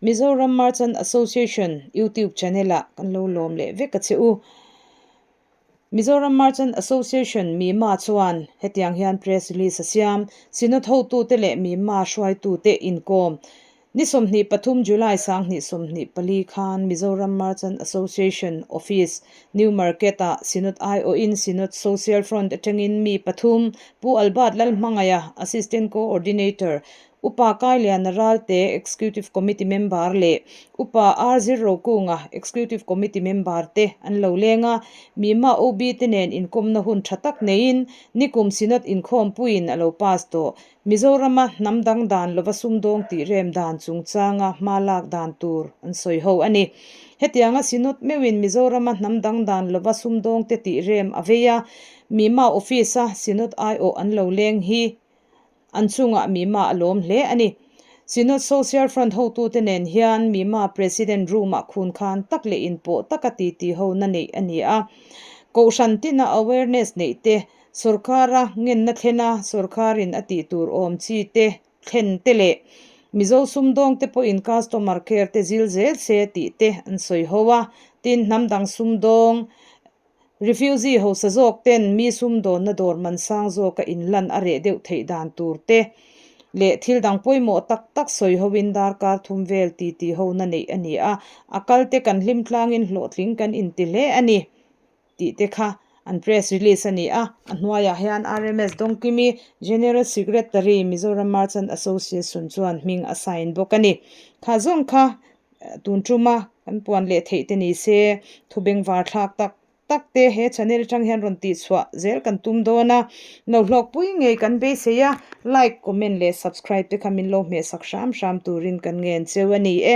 Mizoram Merchant Association YouTube channel ah kan lo lawm leh vek a che u. Mizoram Merchant Association, MIMA, chuan hetiang hian press release a siam, Synod hotute leh MIMA hruaitute inkawm. Ni 23 July 2024 khan Mizoram Merchant Association Office, New Market-ah Synod aiawhin Synod Social Front atangin mi pathum, Pu Albert Lalhmangaia, Assistant Co-ordinator, Upa Kailiana Ralte, Executive Committee Member leh Upa R Zir Rokunga, Executive Committee Member te an lo leng a, Mima OB te nen inkawmna hun tha tak neiin nikum Synod inkhawmpuiin a lo pass tawh. Mizorama hnam dang dan lova sumdawng tih rem dan chungchanga hma lak dan tur an sawi ho a ni. Hetianga Synod meuhin Mizorama hnam dang dan lova sumdawng te tih rem a vei a, Mima Office-a Synod aiawh an lo leng hi An chungah Mima a lawm hle a ni. Synod Social Front hotute nen hian Mima President room-ah khun khan tak leh inpawh taka titi hona neih a ni a. Kohhran tina awareness neih te, sawrkara ngenna thlena sawrkarin a tih tur awm chi te thlen te leh Mizo sumdawngte pawhin customer care te zil zel se tih te an sawi ho a. Tin, hnam dang sumdawng Refugee hausa zawk ten mi sumdawnna dawr man sang zawka inlan a reh deuh theih dan tur te leh thil dang pawimawh tak tak sawi hoin darkar thum vel titi hona neih a ni a, a kal te kan hlim tlangin hlawhtling kan inti hle a ni tih te kha an press release a ni a. A hnuaiah hian RMS Dawngkimi, General Secretary, Mizoram Merchant Association chuan hming a sign bawk a ni. Kha zawng kha Tun tuma kan puan leh theih te ni se, thu bengvar thlak tak tak te he channel atang hian rawn tih chhuah zel kan tum dawn a, lo hlawkpui ngei kan beisei a, like, comment leh subscribe te kha min lo hmehsak hram hram turin kan ngen cheu a ni e.